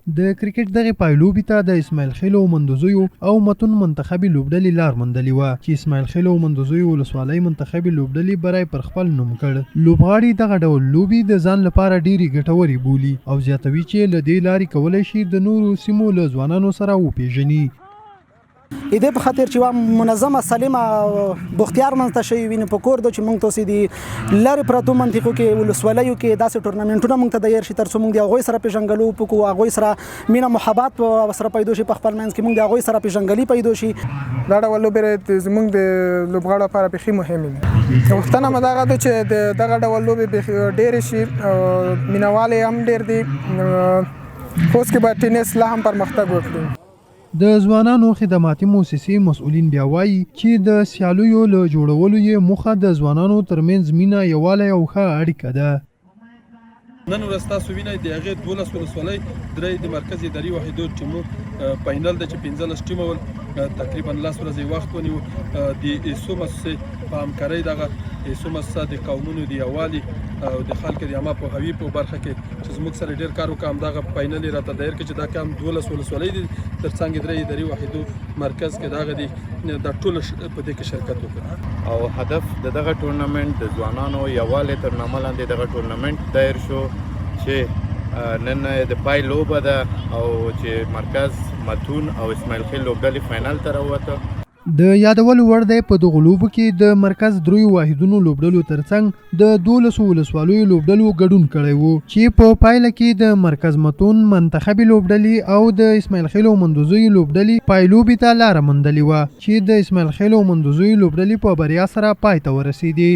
د کرکټ دغې پایلوبې ته د اسماعیل خېلو او مندوزیو او متون منتخبې لوبډلې لار موندلې وه، چې اسماعیل خېلو او مندوزیو ولسوالۍ منتخبې لوبډلې بری پر خپل نوم کړ. لوبغاړي دغه ډول لوبې د ځان لپاره ډېرې ګټورې بولي او زیاتوي چې له دې لارې کولای شي د نورو سیمو له ځوانانو سره وپېژني. د دې په خاطر چې وا منظمه سلیمه بوختیار منځ ته شوی وي، نو په کور ده چې مونږ ته اوس د لرې پرتو منطقو کې، ولسوالیو کې داسې ټورنمنټونه مونږ ته دایر شي، ترڅو مونږ د هغوی سره پیژنګلو وکړو، هغوی سره مینه محبت سره پیدا شي، په خپل منځ کې مونږ د هغوی سره پیژنګلي پیدا شي. دا ډول لوبې زمونږ د لوبغاړو لپاره بیخي مهمې دي. غوښتنه مې دغه ده چې د دغه ډول لوبې بیخي ډېرې شي، مینهوال یې هم ډېر دي. خوست کې به ټینس لا هم پرمختګ وکړي. د ځوانانو خدماتي موسسې مسؤلین بیا وايي چې د سیالیو له جوړولو یې موخه د ځوانانو ترمنځ مینه، یووالی او ښه اړیکه ده. نن ورځ تاسو وینئ د هغې 12 ولسوالۍ درې د مرکز اداري واحدو ټیمو فاینل ده چې 15 ټیمه ول، تقریبا 10 ورځې وخت ونیو. د ایسو موسسې په همکارۍ، دغه ایسو موسسه د قومونو د یووالي او د خلکو د عامه پوهاوي په برخه کې چې زموږ سره ډیر کار وکړ، همدغه فاینل یې راته دایر کړ چې دا کم 12 ولسوالۍ دي، ترڅنګ درې اداري واحدو مرکز کې دغه دي، دا ټول په دې کې شرکت وکړ. او هدف د دغه ټورنمنټ د ځوانانو یووالی تر نامه لاندې دغه ټورنمنټ دایر شو چې نن د پای لوبه ده او چې مرکز متون او اسماعیل خیل لوبډلې فاینل ته راووته. د یادولو وړ دی په دغو لوبو کې د مرکز دریو واحدونو لوبډلو ترڅنګ د 12 ولسوالیو لوبډلو ګډون کړی وو، چې په پایله کې د مرکز متون منتخبې لوبډلې او د اسماعیل خېلو او مندوزیو لوبډلې پایلوبې ته لاره موندلې وه، چې د اسماعیل خېلو او مندوزیو لوبډلې په بریا سره پای ته ورسېدې.